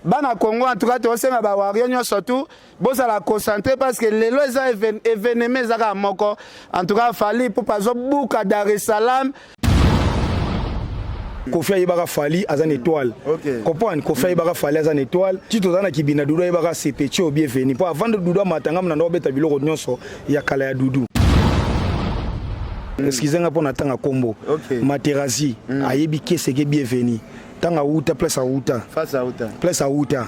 Bana Congo en tout cas tosenga ba warrior nyonso tout bozala concentré parce que lelo eza événement eza kaka moko. En tout cas Fally Ipupa azobuka Dar es Salaam. Kofi ayebaka Fally aza na étoile. Okay. Comprendre Kofi ayebaka Fally aza na étoile. Ti toza na kibina Doudou ayebaka Sepetio bienvenu. Po avant de Doudou amata ngam na ndo beta biloko nyonso ya kala ya Doudou. Excusez nga pona tanga kombo. Okay. Materazzi ayebi keseke bienvenu. Tanga uta place auta. Face auta. Place auta.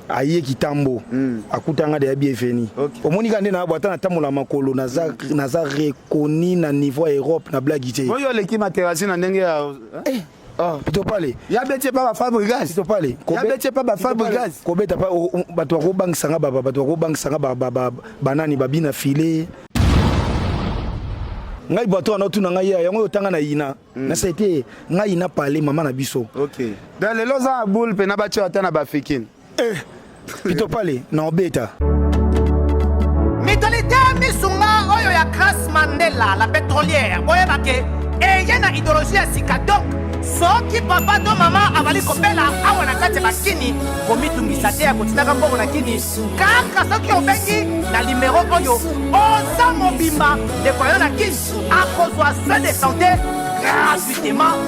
Aye kitambo. Akutanga de ya bienvenu. Okay. Omoni ka nde na bwata na tambola makolo naza naza reconnu na niveau ya Europe na blague te. Oyo oleki Materazzi na ndenge ya Eh. Oh. Pito pale. Ya beti pa ba Fabregas. Pito pale. Ya beti pa ba Fabregas. Kobeta pa bato bakobangisanga ba bato bakobangisanga ba ba ba banani babina filet. Ngai bato wana otuna ngai ya yango otanga na ina. Na c'était ngai ina pale mama na biso. OK. Donc lelo oza na boule mpe na batia ata na bafikine. Eh. Pito pale na obeta. Mutualité Misunga oyo ya Grace Mandela la pétrolière boyeba ke eye na idéologie ya sika donc soki papa to mama azali kobela awa na kati ya bakini komitungisa te ya kotindaka mbongo na kini kaka soki obengi na limero oyo oza mobimba ndeko na yo na kini akozwa soin de santé gratuitement.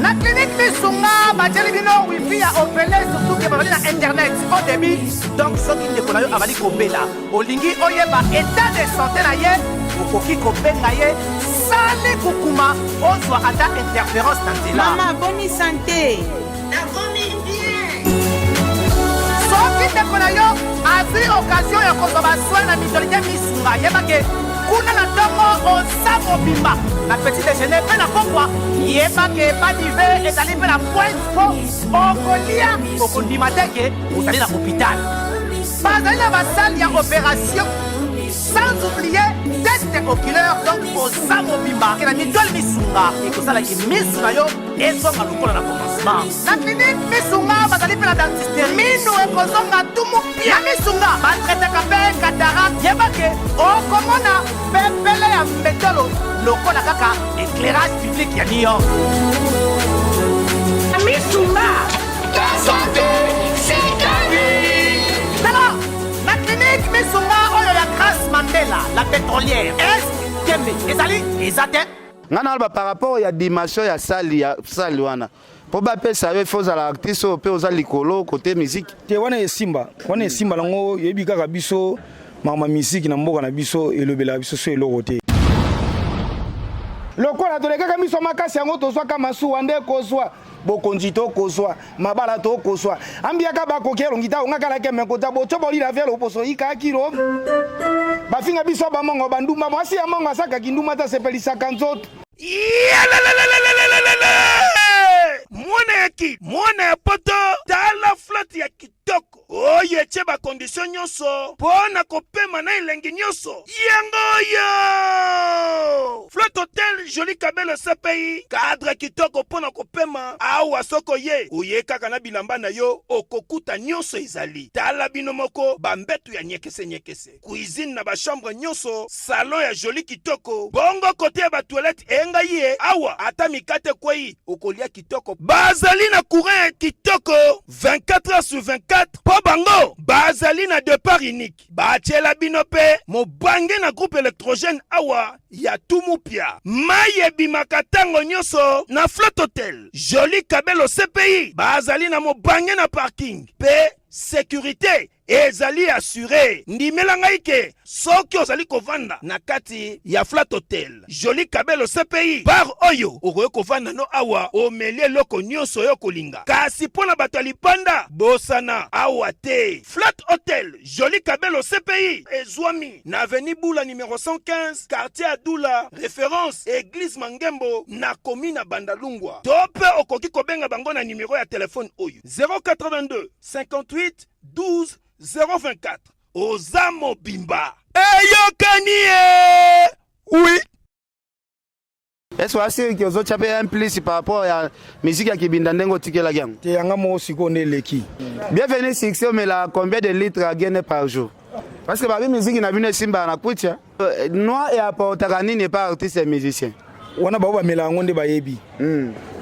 Na clinique Misunga batieli bino wifi ya ofele surtout ke bazali na internet au débit. Donc soki ndeko na yo azali kobela, olingi oyeba état de santé na ye, okoki kobenga ye sali kukuma ozwa ata interférence na nzela. Mama, boni santé. Nakomi bien. Soki ndeko na yo azwi occasion ya kozwa basoin na mutualité Misunga, yeba ke kuna na ntongo oza mobimba na petit déjeuner mpe na pokwa, yeba ke badive ezali mpe na pointe mpo okolia okondima te ke ozali na hôpital. Bazali na basale ya opération sans oublier test oculaire. Donc oza mobimba ke na mutuelle Misunga ekosalaki misu na yo ezonga lokola na commencement. Na clinique Misunga bazali mpe na dentiste, minu ekozonga tumu pia. Na Misunga batraitaka mpe cataracte, yeba ke okomona pepele ya mbetolo lokola kaka éclairage public ya New York. Misunga santé, c'est la vie. Tala na clinique Misunga oyo ya Grace Mandela la pétrolière, est tembe ezali eza te. Nga na par rapport ya dimension ya salle ya salle wana po bapesa yo, il faut ozala artiste oyo mpe oza likolo côté musique. Te, wana esimba, wana esimba nango. Yoyebi kaka biso makambo ya misiki na mboka na biso elobelaka biso so eloko te. Lokola tolekaka miso makasi yango tozwaka masuwa nde kozwa bokonzi, tokozwa mabala, tokozwa ambiaka bakoki elongi ta ongakalake mekota botyo bolila vya loposo ikakilo bafinga biso bamongo bandumba mwasi ya mongo asakaki ndumba ta sepelisaka nzoto. Mwana ya ki mwana ya poto, tala flotte ya kitoko oyo etie bacondition nyonso mpo na kopema na elengi nyonso. Yango oyo Flotte Hotel Joli Kabelo CPI, cadre kitoko mpo na kopema awa. Soko ye oye kaka na bilamba na yo, okokuta nyonso ezali. Tala bino moko, bambetu ya nyekese nyekese, cuisine na bachambre nyonso, salon ya joli kitoko, bongo côté ya batoilette eyengai ye awa, ata mikate ekwei okolia kitoko. Bazali na courant ya kitoko 24 heures sur 24 mpo bango bazali na départ unique. Batiela bino mpe mobange na groupe électrogène awa ya tumupia, mai ebimaka ntango nyonso. Na Flotte Hotel Joli Kabelo CPI bazali na mobange na parking mpe sécurité ezali assuré. Ndimela ngai ke soki ozali kovanda na kati ya Flat Hotel Joli Kabelo CPI bar oyo, okoki kovanda no awa, omeli eloko nyonso oyo kolinga. Kasi mpo na bato ya lipanda, bosana awa te. Flat Hotel Joli Kabelo CPI ezwami na avenue Bula numéro 115, quartier Adula, référence église Mangembo, na commune ya Bandalungwa. To mpe okoki kobenga bango na numero ya telefone oyo: 082 58 12 024. Oza mobimba, eyokani ye oui. Est-ce que asiriki ozotya mpe un plus par rapport ya musique ya kibinda ndenge otikelaki yango? Te, yanga moko sikoyo nde eleki. Bienvenue Succès, omela combien de litres ya gene par jour? Parce que babi musique na bino esimbaka na kutia noir eapportaka nini epa artiste ya musicien? Wana bao bamela yango nde bayebi.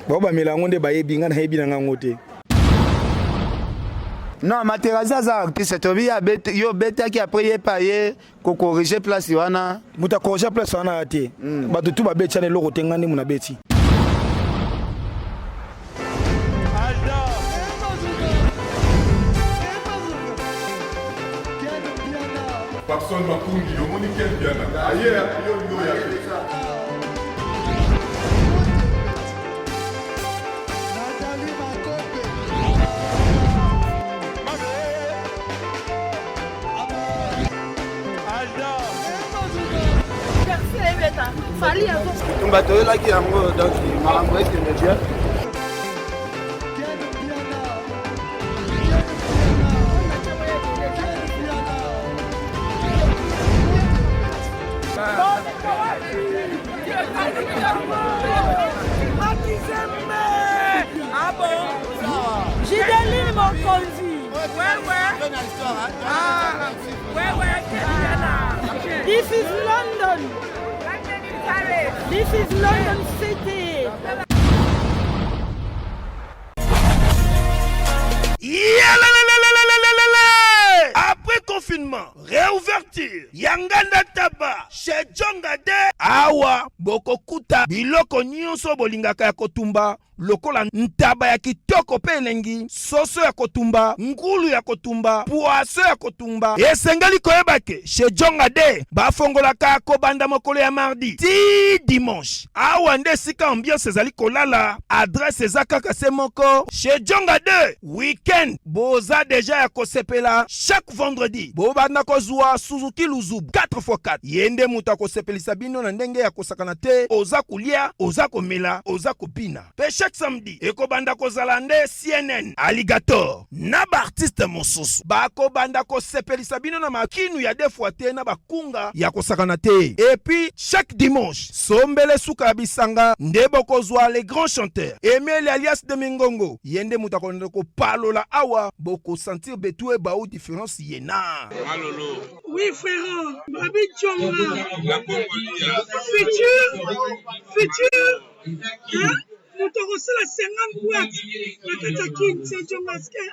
Bao bamela yango nde bayebi, ngai nayebi na ngango te. Non, Materazzi aza artiste, tobi yo obetaki après ye pa ye kocorrige place wana. Moto acorrige place wana ya te. Bato tu babeti wana eloko te, ngai nde moto nabeti. Papson Makungi, omoni Ken Mpiana aye yo olingi oya te. Bitumba toyelaki yango donc makambo ekende bien. Gideline Mokonzi. This is London. This is London City. Yalalalalalalalala! Après confinement, réouverture ya nganda taba chez Djonga de awa bokokuta biloko nyonso bolingaka ya kotumba lokola ntaba ya kitoko mpe elengi, soso ya kotumba, ngulu ya kotumba, poisson ya kotumba. Esengeli koyeba ke chez Djonga de bafongolaka kobanda mokolo ya mardi ti dimanche. Awa nde esika ambiance ezali kolala, adresse eza kaka se moko chez Djonga 2. Week-end boza deja ya kosepela, chaque vendredi bobanda kozwa Suzuki Luzubu 4x4. Ye nde moto akosepelisa bino na ndenge ya kosakana te, oza kolia, oza komela, oza kobina. Pe chaque samedi ekobanda kozala nde CNN, Alligator na ba artistes mosusu bakobanda kosepelisa bino na makinu ya deux fois te na bakunga ya kosakana te. Et puis chaque dimanche sombele suka ya bisanga nde bokozwa les grands chanteurs Emeli alias de Mingongo, ye nde moto akolanda kopalola awa, bokosentir betu ebau difference ye na Oui frérot, Babi Djonga. Futur, futur, hein? Moto akosala 50 boîte na kati ya Kin, c'est Djonga ske.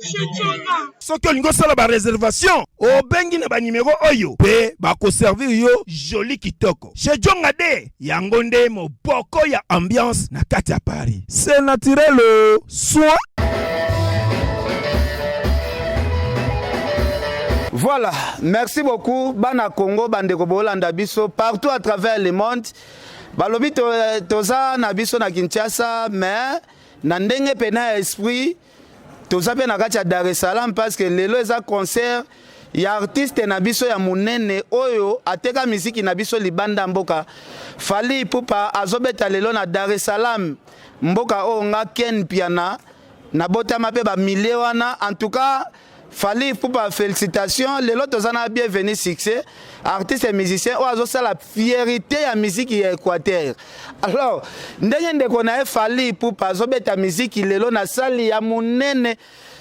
Chez Djonga. Soki olingi osala ba reservation, obengi na ba numero oyo pe bakoservir yo joli kitoko. Chez Djonga de yango nde moboko ya ambiance na kati ya Paris. C'est naturel o soin. Voilà, merci beaucoup bana Congo bandeko bolanda biso partout à travers le monde. Balobi toza na biso na Kinshasa mais na ndenge pena ya esprit toza pe na kati ya Dar es Salaam parce que lelo eza concert ya artiste na biso ya munene oyo ateka miziki na biso libanda mboka. Fally Ipupa azobeta lelo na Dar es Salaam, mboka oyo nga Ken Mpiana nabotama pe ba milliers wana. En tout cas Fally Ipupa félicitations, lelo toza na bienvenue succès artiste et musicien oyo azosala fierté ya musique ya Équateur. Alors ndenge ndeko na ye Fally Ipupa azobeta musique lelo na salle ya munene,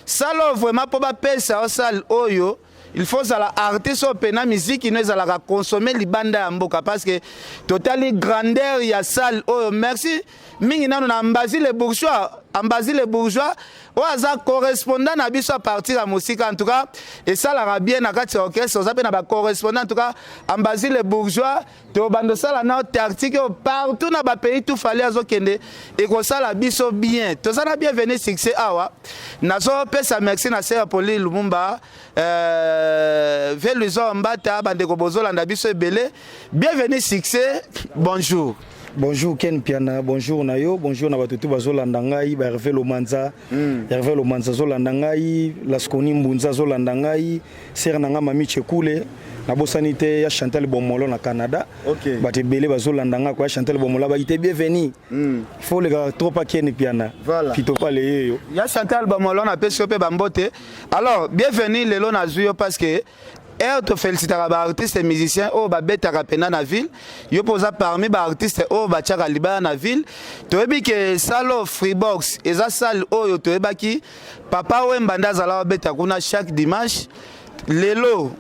salle oyo vraiment po bapesa yo salle oyo il faut zala artiste oyo pena musique no ezalaka consommer libanda ya mboka parce que totali grandeur ya salle oyo. Merci mingi nano na Ambazi le bourgeois, Ambazi le bourgeois oyo aza correspondant na biso à partir ya mosika. En tout cas esalaka bien na kati ya orchestre, oza pe na ba correspondant. En tout cas Ambazi le bourgeois tobanda osala na tactique oyo partout na ba pays tout Fally azokende ekosala biso bien. Toza na bienvenue succès awa. Nazopesa merci na Sœur Pauline Lumumba, Veluzo Mbata, bandeko bozolanda biso ebele. Bienvenue succès, bonjour. Bonjour Ken Mpiana, bonjour na yo, bonjour na bato tout bazolanda ngai, ba Hervé Lomanza, Hervé Lomanza azolanda ngai, Lasconi Mbunza azolanda ngai, sœur na nga Mami Chekule, nabosani te ya Chantal Bomolo na Canada. Bato ebele bazolanda ngai, kwa ya Chantal Bomolo ba ite bienvenue. Faut le gars trop pas Ken Mpiana. Voilà. Pito pale yeyo. Ya Chantal Bomolo na pesi yo pe bambote. Alors bienvenue lelo na zuyo parce que Air to félicitaka ba artistes et musiciens oyo babetaka pena na ville. Yo poza parmi ba artistes oyo batiaka libaya na ville. Toyebi ke salo Freebox eza salle oyo toyebaki Papa Wemba nde azala babeta kuna chaque dimanche. Lelo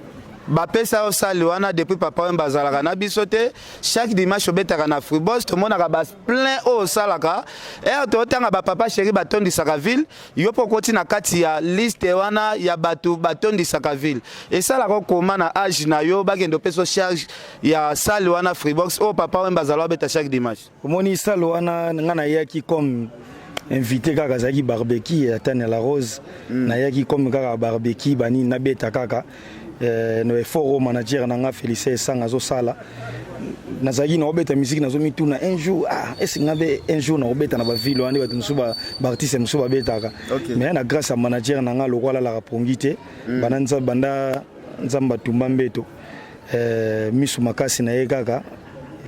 Bapesa yo salle wana depuis Papa Wemba azalaka na biso te. Chaque dimanche obetaka na Fribos, tomonaka ba plein oyo osalaka. Ere totanga ba papa chéri batondisaka ville, yo mpo okoti na kati ya liste wana ya bato batondisaka ville. Esalaka okoma na age na yo bakende opesa charge ya salle wana Freebox oyo Papa Wemba azala abeta chaque dimanche. Omoni salle wana nga nayaki comme invité kaka, azalaki barbecue ya Tania La Rose. Nayaki comme kaka barbecue banini nabeta kaka no effort oyo manager na nga Félicien Esanga azosala. Nazalaki naobeta musique, nazomituna un jour: ah, ese nga mpe un jour naobeta na baville wana nde bato mosusu, baartiste mosusu babetaka? Mais na grâce ya manager na nga, lokola alalaka pongi te, banda nzambe, banda nzambe atumba mbeto, miso makasi na ye kaka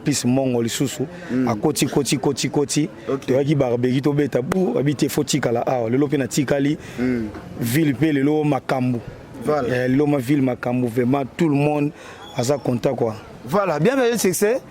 plus mongo lisusu akoti koti koti koti. Toyaki barbecue tobeta bu abi te, fo tikala awa. Lelo mpe natikali ville mpe lelo makambo. Lelo ma ville makambo, vraiment tout le monde aza content quoi. Voilà, bienvenue succès.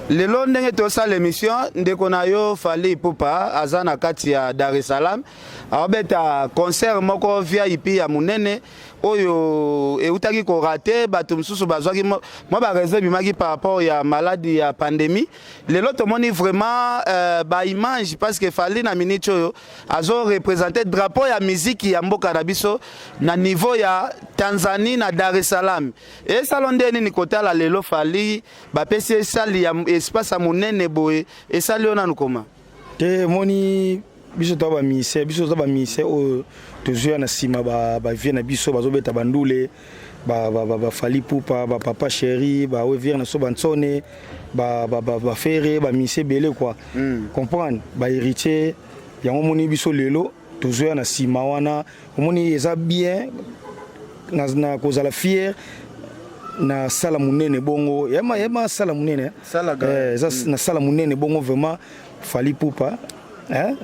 Lelo ndenge tosala émission, ndeko na yo Fally Ipupa aza na kati ya Dar es Salaam, aobeta concert moko VIP ya monene oyo eutaki korater. Bato mosusu bazwaki mwa bareseau ebimaki par rapport ya maladie ya pandémie. Lelo tomoni vraiment baimage, parce que Fally na minute oyo azoreprésente drapeau ya miziki ya mboka na biso na niveau ya Tanzanie, na Dar es Salaam. Esalo nde nini kotala lelo Fally bapesi esali ya espace ya monene boye? Esali oyo nanu koma? Te, moni biso toza bamusicien, biso toza bamusicien oyo tozwi na nsima bavie na biso bazobeta bandule, baFally Ipupa, bapapa chéri, baweviere na so, bantsone, baFerre, bamusicien ebele quoi, comprendre, bahéritier. Yango omoni biso lelo tozoya na nsima wana, omoni eza bien na kozala fier na sala monene bongo, yema yema sala monene, eza na sala monene bongo. Vraiment Fally Ipupa, hein,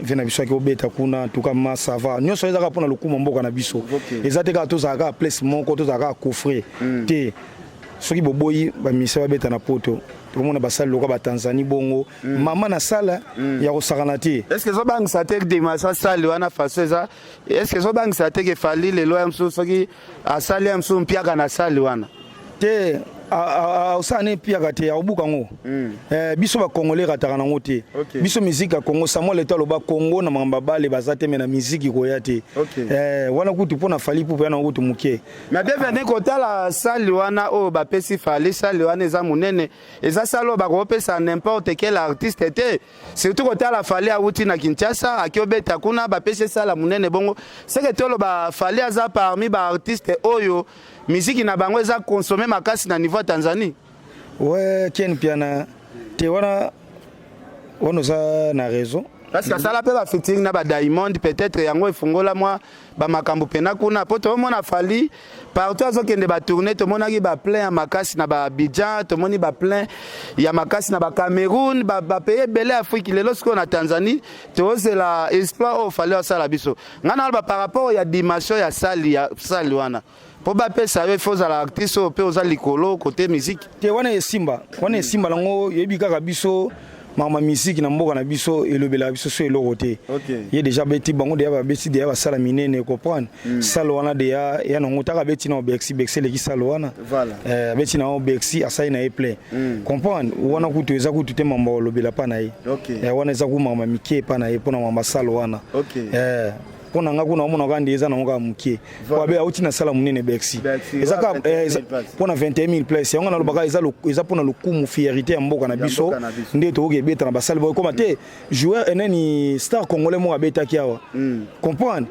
vie na biso aki obeta kuna. En tout cas ma ça va, nyonso ezaka mpona lokumu mboka na biso. Eza te kaka tozala kaka place moko, tozala kaka coffret te. Soki boboyi bamusicien babeta na poto, tokomona basali loka batanzanie bongo, mama na sala ya kosakana te. Est ce que ezobangisa te dimanche asali wana faso eza? Est ce que ezobangisa te ke Fally lelo ya mosusu soki asali ya mosusu mpiaka na sali wana? Te, osala ne mpiaka te, akobuka yango. Biso bacongolais rataka nango te. Biso musique ya Congo, Samuel Eto aloba Congo na makambo babale baza te, me na musique koya te. Wana kutu mpo na Fally Ipupa ya nango kutu moke. Mais bienvenu kotala sali wana oyo bapesi Fally. Sali wana eza monene, eza sali oyo bakopesa n'importe quel artiste te. Surtout kotala Fally awuti na Kinshasa, aki obeta kuna, bapesi esala monene bongo, seke toloba Fally aza parmi baartiste oyo miziki na bango eza consommé makasi na niveau ya Tanzanie. We Ken Piana te, wana wana oza na raison. Parce que asala mpe bafeaturing na badiamond, peut-être yango efungola mwa bamakambo mpena kuna, mpo tomona Fally partout azokende batourne, tomonaki baplein ya makasi na baabidjan, tomoni baplein ya makasi na bacameroun, bapays ebele ya Afrique. Lelo sikoyo na Tanzanie tozela exploit oyo Fally asala biso. Ngai naloba par rapport ya dimension ya sali ya sali wana, mpo bapesa yo, ifo ozala artiste oyo mpe oza likolo kote musique. Te, wana esimba, wana esimba nango. Oyebi kaka biso makambo ya misiki na mboka na biso elobelaka biso so eloko te. Ye déjà beti bango, deya babeti, deya basala minene, comprendre. Sale wana deya ya nango taka abeti na Bercy, Bercy eleki sale wana. Abeti na Bercy, asali na ye plein, comprendre. Wana kutu eza kutu te mambo olobela mpa na ye. Wana eza ku makambo ya mike epa na ye mpona mambo asale wana. Mpo na nga kuna omona kaka nde eza nango kaka moke, po abe auti na sala monene Bercy, eza kaka mpo na 21 000 place. Yango nalobaka eza mpona lokumu, fierté ya mboka na biso nde tokoki ebeta na basali boye. Ekoma te joueur eneni star congolais moko abetaki awa, comprendre,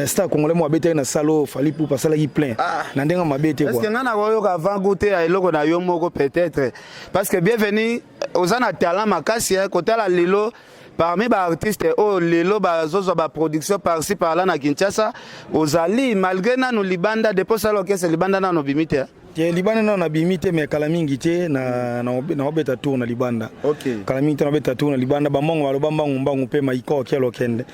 star congolais moko abetaki na sala oyo Fally Ipupa asalaki plein na ndenge mabe te. Est-ce que nga nakoyoka avant goûter ya eloko na yo moko peut-être? Parce que bienvenu oza na talent makasi, kotala lelo parmi baartiste oyo lelo bazozwa baproduction par-ci par-là na Kinshasa, ozali malgré nanu libanda, depuis osala orchestre libanda nanu obimi te. Te, libanda nano nabimi te, mais kala mingi te naobeta tour na libanda. Kala mingi te naobeta tour na libanda. Bamongo baloba mbangu mbangu mpe maika okela okende.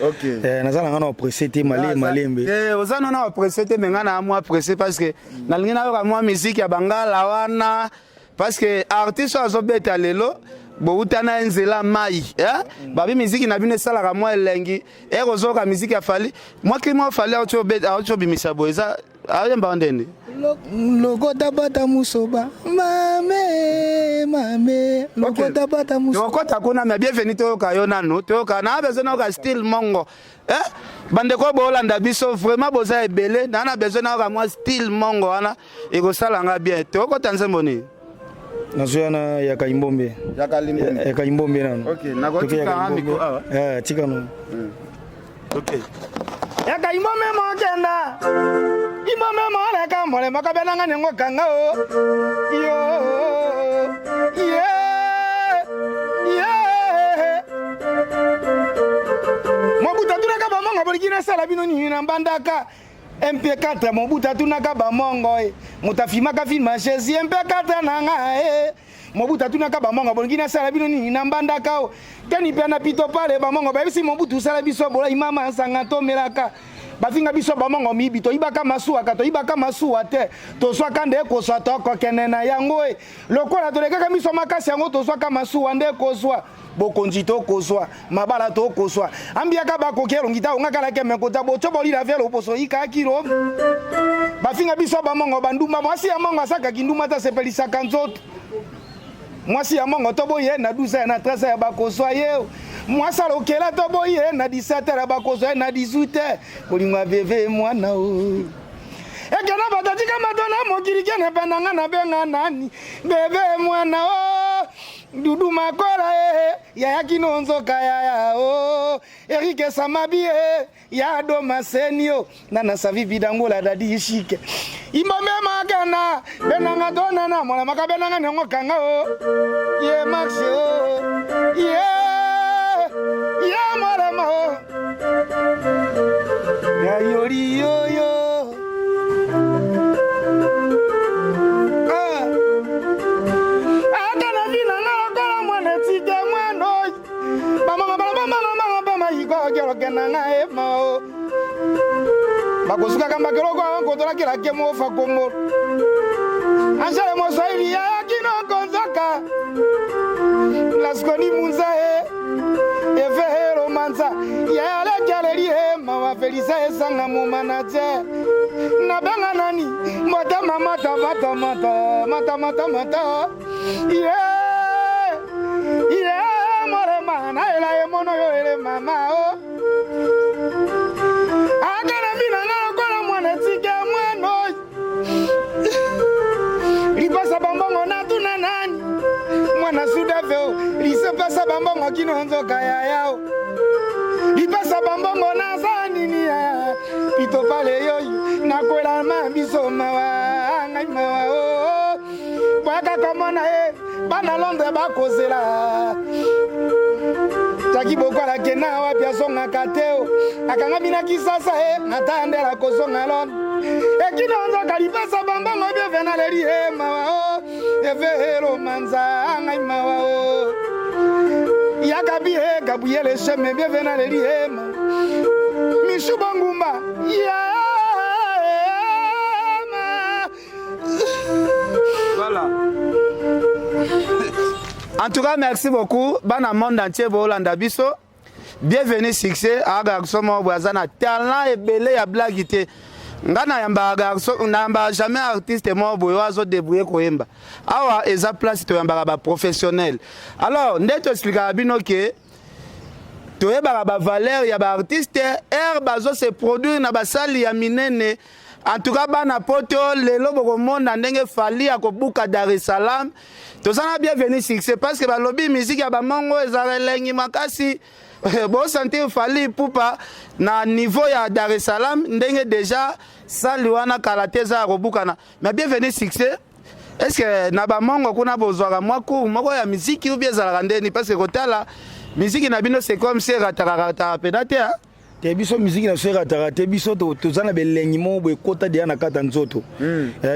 Naza na nga na opresse te, male malembe. Oza nano na opresse te, mais nga na mwa presse parce que nalingi nayoka mwa musique ya bangala wana, parce que artiste oyo azobeta lelo bouta na ye nzela mai, eh? Babi miziki na bino esalaka mwa elengi, ekozoka miziki ya Fally, mwa climat oyo Fally auti obimisa boye eza. Ayemba ndeni. Lokota bata musoba mame mame lokota bata musoba. Tokota kuna mais bienvenue toyoka yo nanu toyoka na besoin nayoka style mongo eh? Bandeko bolanda biso vraiment boza ebele na na besoin nayoka mwa style mongo wana ekosala nga bien. Tokota nzembo nini? Nazoya na ya Kaimbombe. Ya Kaimbombe. Ya Kaimbombe nanu. Okay, nakotika micro awa. Eh, tika no. Okay. Yaka imbombe mokenda imbombe moleka mole makabenanga nengo kanga o yo ye ye mobutu atunaka bamongo boliki nasala bino nini na mbandaka mp4 mobutu atunaka bamongo e moto afimaka filme ya jésus mp4 na nga e Mobutu atunaka bamongo bolingi nasala bino nini na mbandaka o teni mpe na pito pale bamongo bayebisi Mobutu sala biso bolai mama nsanga tomelaka bafinga biso bamongo miyibi toyibaka masuwaka toyibaka masuwa te tozwaka nde kozwa tokokende na yango e lokola tolekaka miso makasi yango tozwaka masuwa nde kozwa bokonzi tokozwa mabala tokozwa ambiaka bakoki elongi ta ongakalake mekota boco bolila velo poso ikakilo bafinga biso bamongo bandumba mwasi ya mongo asakaki ndumba te asepelisaka nzoto mwasi ya mongo toboyi ye na 12 na 13 ya bakozwa ye mwasi alokela toboyi ye na 17 ya bakozwa ye na 18 bolingo ya bebe mwana o ekena bato atika mato na mokili kene mpe nanga nabenga nani bebe mwana o Dudu Makola eh, yaya kino nzoka yaya oh, Eric Samabi eh, ya do masenio nana savi vidangola dadi ishike imbombe makana benanga tonana mwana makabenanga nyango kanga oh, ye maxi oh, ye ye molema oh, ya yori yo yo ah. Ata na vi na nga lokola mwana etike mwana oyo bamama balobamamamama bamayikokelokena nga ema o bakosukaka mbakeloko ankotolakela mofa kongo angele moswahili yayaki nokonzoka laskoni munza e efe heromanza yayalekeleli he mawa felisa esanga momanaje nabenga nani motema mata mata mata mata mata mata ye ye morema nayela ye mono yo ele mama o akana bina nga lokola mwana etike mwana oyo lipasa bambongo natuna nani mwana sudave o lisepesa bambongo kino nzoka yayao lipesa bambongo naza nini ya pito pale yoyo nakwela ma biso mawa ngai mawa o oh. boyaka komona ye bana londres bakozela jaki bokwala kenda wapi azongaka te o akangami na kisasa ye ata ndela kozonga londres ekino nzoka lipesa bambongo bievenaleli ye mawa o evehelo manza ngai mawa o yakabi he gabriel esheme bievenaleli ye mawa mishu bongumba yeah. Voilà. En tout cas, merci beaucoup. Bana monde entier, Bolanda biso. Bienvenue succès. A garçon moko boye aza na talent ebele ya blague te. Nga nayambaka garçon, nayambaka jamais artiste moko boye oyo azo débrouiller koyemba. Awa eza place toyambaka ba professionnel. Alors, nde to expliquaka bino ke toyebaka ba valeur ya ba artiste heure bazo se produire na basali ya minene. En tout cas bana poto lelo bokomona ndenge Fally akobuka Dar es Salaam. Toza na bienvenue succès parce que balobi musique ya bamongo ezala elengi makasi. Bo sentir Fally Ipupa na niveau ya Dar es Salaam ndenge déjà salle wana kala te eza ya kobukana. Mais bienvenue succès. Est-ce que na bamongo kuna bozwaka mwa cours moko ya musique ou bien ezalaka ndeni parce que kotala musique na bino c'est comme si erataka rataka pena te hein? Te biso musique na biso erataka te, biso toza na belengi moko boye ekota deya na kati ya nzoto.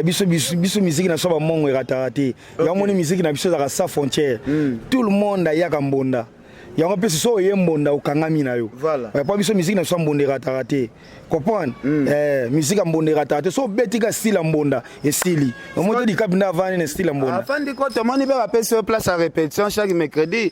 Biso, biso, biso musique na biso bamongo erataka te. Yango moni musique na biso ezalaka sans frontière. Tout le monde ayaka mbonda. Yango mpe soki oye mbonda okangami na yo. Po biso musique na biso ya mbonda erataka te. Comprendre? Musique ya mbonda erataka te. Soki obeti ka style ya mbonda esili. Omoni te Dicap nde avandi na style ya mbonda. Afandi ko tomoni mpe bapesi yo place ya répétition chaque mercredi.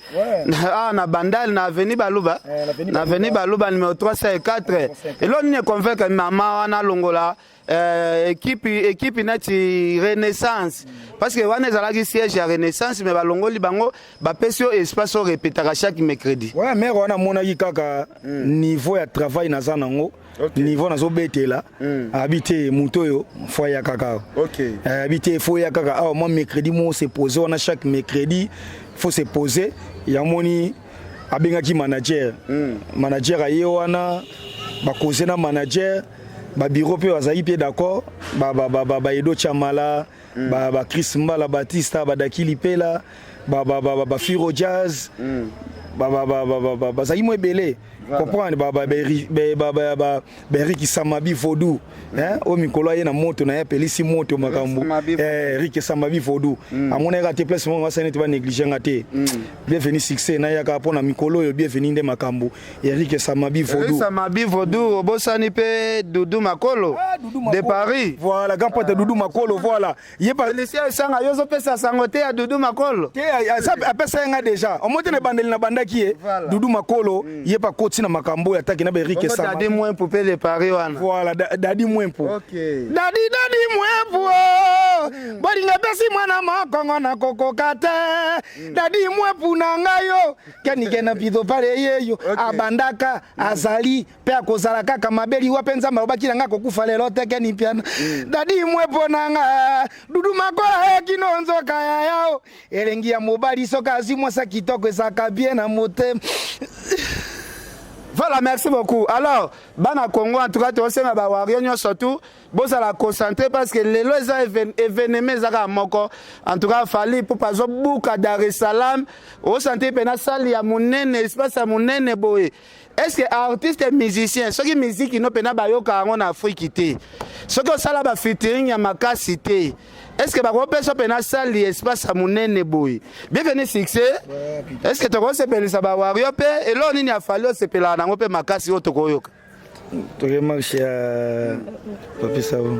Ah, na Bandal na avenue Baluba. Na avenue Baluba numéro 304. Eloko nini econvaincre mama wana alongola euh, équipe équipe neti renaissance parce que wana ezalaki siège ya renaissance mais balongoli bango bapesi yo espace oyo repetaka chaque mercredi ouais mare wana amonaki kaka mm. niveau ya travail naza nango okay. niveau nazobetela mm. abi te moto oyo fo aya kaka okay. Eh, abi te fo ya kaka awa mwa mercredi mo se pose wana chaque mercredi faut se poser yamoni abengaki manager mm. manager aye wana bakoze na manager babiro mpe bazalaki mpe d'accord baedo chamala mm. ba chris mbala batista badaki lipela bafiro jazz mm. bazalaki mwa ebele comprendre baeriki samabi vaudou oyo mikolo aye na moto na ye apelisi moto makambo erike samabi vaudou mm. amonaki kaka te place moko asali neti banéglige nga te mm. bienvenu succès nayaka mpo na mikolo oyo bienvenu nde makambo erike samabi vaudou samabi vaudou obosani mpe dudu makolo ah, de paris voilà grand prêtre dudu makolo voilà ye Félicien Esanga yo ozopesa sango te ya Dudu Makolo te apesa ye nga déjà omoi te na ebandeli na bandaki ye Dudu Makolo mm. ye pa koti na makambo oyo ataki na ba Eric Esanga Dadi Mwempu pe de Paris wana voilà Dadi Mwempu okay. Dadi Dadi Mwempu oh. mm. bolinga epesi mwana mokongo na kokoka te mm. Dadi Mwempu na ngai yo kenike na pito pale yeyo okay. abandaka mm. azali mpe akozala kaka mabe liwa mpe nzambe alobaki na ngai akokufa lelo te keni mpiana mm. dadi mwe mpo na nga dudu makola ye kino nzoka ya yao elengi ya mobali soki azwi mwasi kitoko ezalaka bien na motema Voilà, merci beaucoup. Alors, bana Congo, en tout cas, tu sais, ba warrior surtout, bozala concentré parce que lelo eza événement eza kaka moko en tout cas Fally Ipupa azobuka Dar es Salaam osanti mpena sali ya monene espace ya monene boye est ce que artiste musicien soki miziki no mpena bayoka yango na Afrique te soki osala ba featuring ya makasi te est ce que bakopesa mpena sali espace ya monene boye bienvenu succès est ce que tokosepelisa ba wario mpe eloko nini ya Fally osepelaka nango mpe makasi oyo tokoyoka Toke marche ya Papi Savo.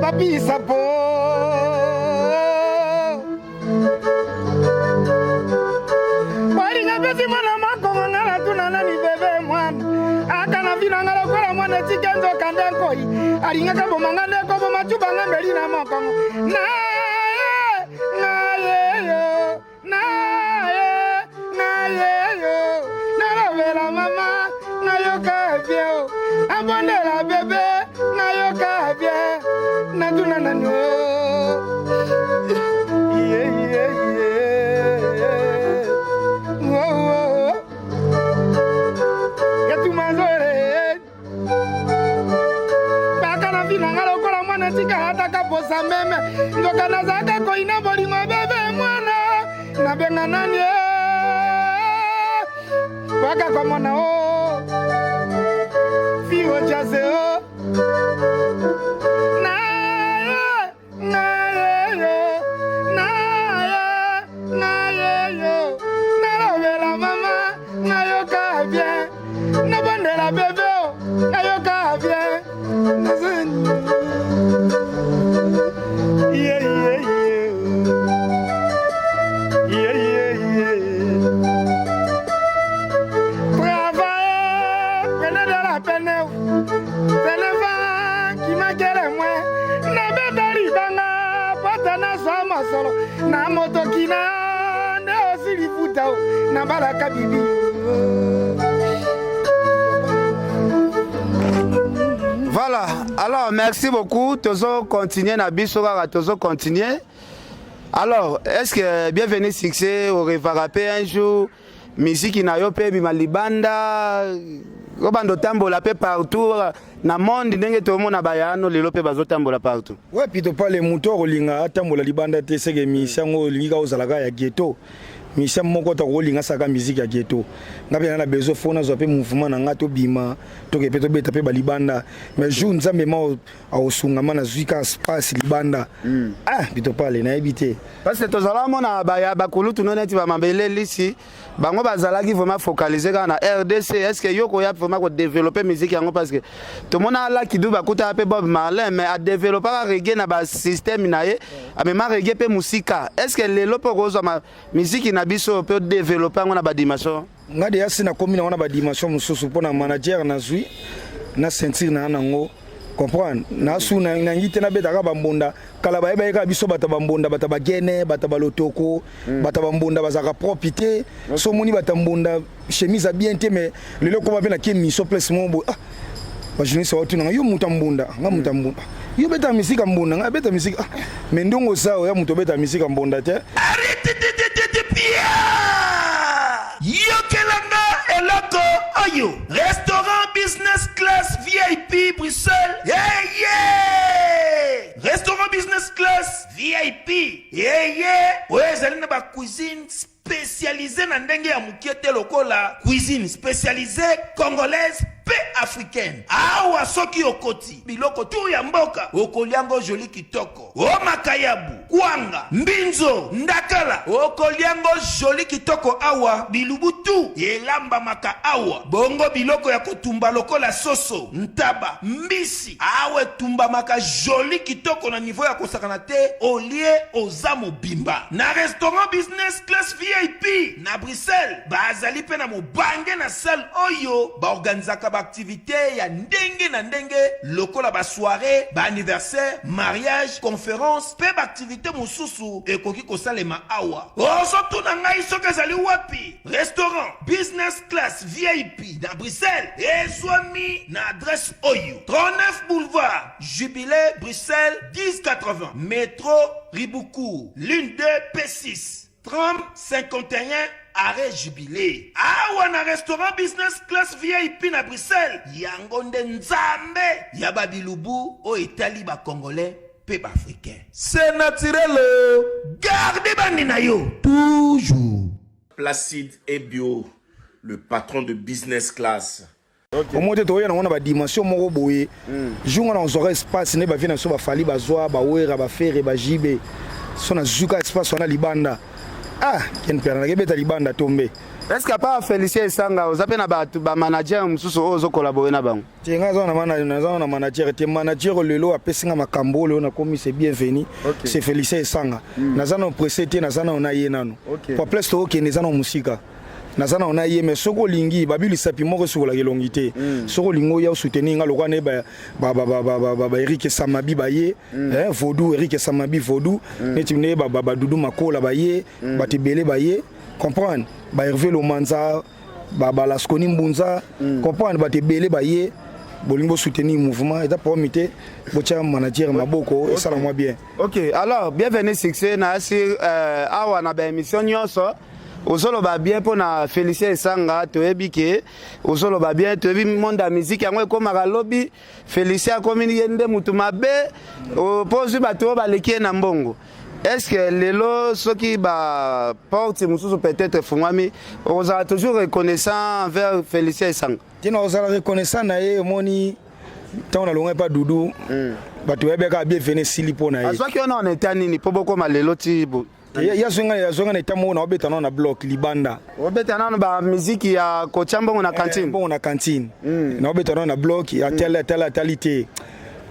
Papi Sapo. Balinga pesi mwana makongo nga natuna nani bebe mwana aka na vina nga lokola mwana etike nzoka nde nkoi alingaka boma nga nde koboma cuba nga mbeli na mokongo naye nayeyo naye nayeyo nalobela mama nayoka bien abondela bebe nayoka bien natuna nani o yeah, yeah, yeah. Oh, oh. Baka na vi na nga lokola mwana tika ataka posa meme nzoka nazalaka koyina bolingo bebe mwana nabenga nani eh? baka komona o oh. fio jase o oh. na nalobela mama nayoka bien nabondela bebe nayoka bien yeah, yeah, yeah. Yeah, yeah, yeah. Travaillez, prenez de la peine, c'est le vent qui manque le moins. Nabeta libanga pota nazwa mosolo na motoki na nde osili futa nabalaka bibi. Voilà, alors merci beaucoup. Tozo continuer na biso kaka tozo continuer. Alors, est-ce que bienvenue succès au revarape un jour musique na yo pe ebima libanda obanda otambola pe partout na monde ndenge tomona bayano lelo pe bazotambola partout. Ouais, pito pale moto akolinga atambola libanda te seke émission yango olingi kaka ozala kaka ya ghetto. Musicien moko te akolinga asaka musique ya ghetto. Nga mpe na na besoin fo nazwa mpe mouvement na nga tobima toke mpe tobeta mpe balibanda. Mais jour Nzambe ma akosunga ma nazwi kaka space libanda. Ah pitopale nayebi te. Parce que tozala mona ba ya bakulutu no neti ba mabele lisi bango bazalaki vraiment focaliser kaka na RDC. Est-ce que yo koya vraiment ko développer musique yango parce que tomona Lucky Dube akutaka mpe Bob Marley mais adevelopaka reggae na ba système na ye amema reggae mpe mosika. Est-ce que lelo mpe okozwa miziki na biso mpe odevelope yango na badimension? Nga deya si nakomi nango na badimension mosusu mpo na manager nazwi na ceinture na nango comprendre nasu nangi te nabetaka bambonda kala bayebaki kaka biso bato ya bambonda bato ya bagene bato ya balotoko bato ya bambonda bazalaka propre te so omoni bato ya mbonda chemise ya bien te mais lelo ekoma mpe na kie mission place moko boye ah bajournaliste baotunanga yo moto ya mbonda nga moto ya mbonda yo beta misika mbonda nga beta misika ah, mais ndongo oza oya moto obeta misika mbonda te. Yokela nga eloko oyo restaurant business class vip Bruxelles eye restaurant business class vip eye oyo ezali na ba cuisine specialise na ndenge ya mokie te lokola cuisine specialise congolaise pe africaine. Awa soki okoti biloko tout ya mboka okolia ngo jolie kitoko. O makayabu, kwanga, mbinzo, ndakala okolia ngo jolie kitoko awa bilubu tout elambamaka awa. Bongo biloko ya kotumba lokola soso, ntaba, mbisi awa etumbamaka jolie kitoko na niveau ya kosakana te olie oza mobimba. Na restaurant business class vip na Bruxelles bazali pe na mobange na salle oyo ba organisaka ba activites ya ndenge na ndenge lokola ba soirees, ba anniversaires, mariages, conferences pe ba activites mosusu ekoki kosalema awa. Ozo tuna ngai soki ezali wapi? Restaurant business class vip na Bruxelles ezwami na adresse oyo, 39 boulevard Jubilee, Bruxelles 1080, metro Riboucourt, ligne 2 P6, tram 51 arrêt Jubilee. Awa na restaurant business class vip na Bruxelles, yango nde Nzambe ya ba bilubu oyo etali ba Congolais pe ba Africains. C'est naturel oh! Garde bandi na yo toujours. Placide Ebio, le patron de business class. Omoni te toya nango na ba dimension moko boye jour nga nazwaka espace nde ba vie na biso ba Fally bazwa ba Werra ba Ferre ba JB so nazwi ka espace wana libanda ah Ken Mpiana nakebeta libanda tombe. Est-ce que à part Felicien Esanga oza pe na batu ba manager mosusu oyo ozo collaborer na bango? Te nga naza na naza na manager te manager lelo apesi nga makambo oyo nakomi c'est bienvenu c'est Felicien Esanga naza na pressé te naza na na ye nanu po place tokokende eza na mosika. Naza nano na ye mais soki olingi babi lisapi moko esukolaka elongi te soki olingi oya osoutenir nga lokola ne ba ba ba ba ba ba ba Eric Samabi baye eh, Vaudou Eric Samabi Vaudou neti ne ba ba ba Doudou Makola baye bato ebele baye comprendre ba Hervé Lomanza ba ba Lasconi Mbunza comprendre bato ebele baye bolingi bosoutenir mouvement eza problème te botia manager maboko esala mwa bien. Ok alors bienvenue succès na asi euh, awa na ba émission nyonso ozoloba bien mpo na Felicien Esanga toyebi ke ozoloba bien toyebi monde ya musique yango ekomaka lobi Felicien akomi ye nde mutu mabe mpo ozwi bato oyo baleki ye na mbongo est ce que lelo soki ba porte mosusu peut-être efungwami okozala toujours reconnaissant envers Felicien Esanga? Te nakozala reconnaissant na ye omoni ntango nalongaki mpa Dudu bato bayebi kaka bienvenu esili mpo na ye. Azwaki yo na etat nini mpo bokoma lelo ti Ye azwi ngai azwi ngai na eta moko na obeta nano na bloc libanda. Obeta nano ba miziki ya kotia mbongo na cantine. Mbongo na cantine. Na obeta nano na bloc atali atali atali te.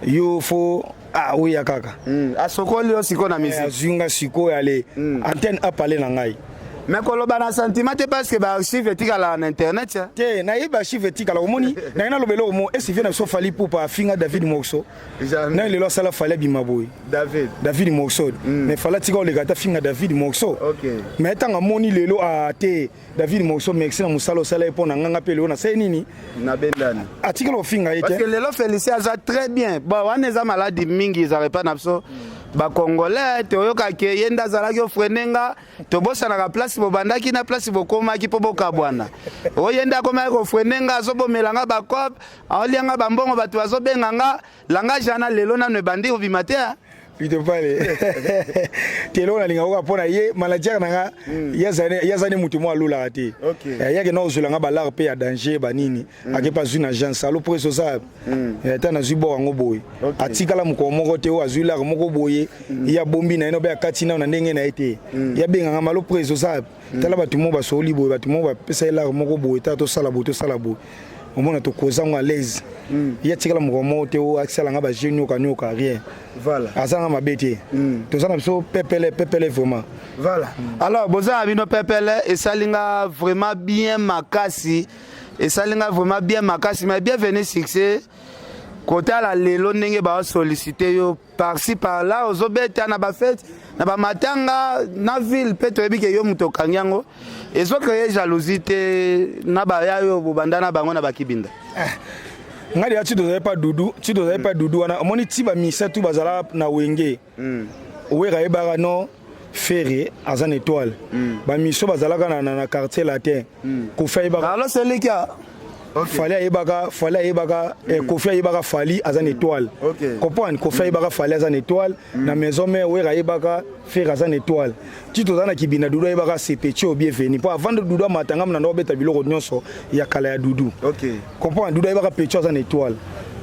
Yo fo ah oya kaka. Asokoli yo sikoyo na miziki. Azwi nga sikoyo ale antenne a parler na ngai. Mais koloba na sentiment te parce que ba archive etikala na internet. Te nayebi archive etikala omoni naye naloba eloko moko esivi na biso Fally Ipupa afinga David Morceau. Nani lelo asala Fally abima boye? David. David Morceau. Mais Fally atika oleka ata finga David Morceau. Okay. Mais tanga amoni lelo a te David Morceau merci na musala osala ye pona nganga pe lelo na sali nini? Na bendani. Atikala kofinga ye te. Parce que lelo Felicien aza très bien. Bon wana eza maladi mingi ezalaka epai na biso ba congolais toyoka ke ye nde azalaki ofrene nga tobosanaka place bobandaki na place bokomaki mpo bokabwana oye nde akomaki kofrene nga azobomela nga bacope aolia nga bambongo bato bazobenga nga langage wana lelo nano ebandi kobima te. Pitopale. Te, eloko nalingaka kaka mpo na ye, manager na nga, ye aza nde moto moko alulaka te. Eh, ye akenda kozwela nga balare mpe ya danger banini, ake mpe azwi na agence alo preso oza ata nazwi bor yango boye, atikala mokolo moko te oyo azwi lare moko boye, ye abombi na ye no mpe akati nano na ndenge na ye te. Ye abenganga malo preso oza, tala bato moko basoli boye, bato moko bapesa ye lare moko boye, tala tosala boye, tosala boye, omona tokoza yango à l'aise. Ye atikala mokolo moko te oyo asala nga bajeu nyoka nyoka, rien. Voilà. Aza nga mabe te, toza na biso pepele pepele vraiment. Voilà. Alors boza na bino pepele, esali nga vraiment bien makasi, esali nga vraiment bien makasi. Mais Bienvenu Succès, kotala lelo ndenge baosollicite yo par-ci par-là, ozobeta na bafete, na bamatanga, na ville mpe toyebi ke yo moto okangi yango, ezocreye jalousie te na baya yo bobanda na bango na bakibinda? Ngai deya ti tozali pa Dudu, ti tozali pa Dudu wana, omoni ti bamisa tu bazala na Wenge, Wera ayebaka no Ferre aza na étoile. Bamiso bazalaka na Quartier Latin, Kofi ayebaka. Alo selikia. Fally ayebaka, Fally ayebaka, Kofi ayebaka Fally aza na étoile. Comprendre, Kofi ayebaka Fally aza na étoile na Maison Mère, Wera ayebaka Ferre aza na étoile. Ti toza na Kibinda, Dudu ayebaka sepeti oyo Bienvenu, mpo avant de Dudu amata, ngambo na ndo obeta biloko nyonso ya kala ya Dudu. Comprendre, Dudu ayebaka petit aza na étoile.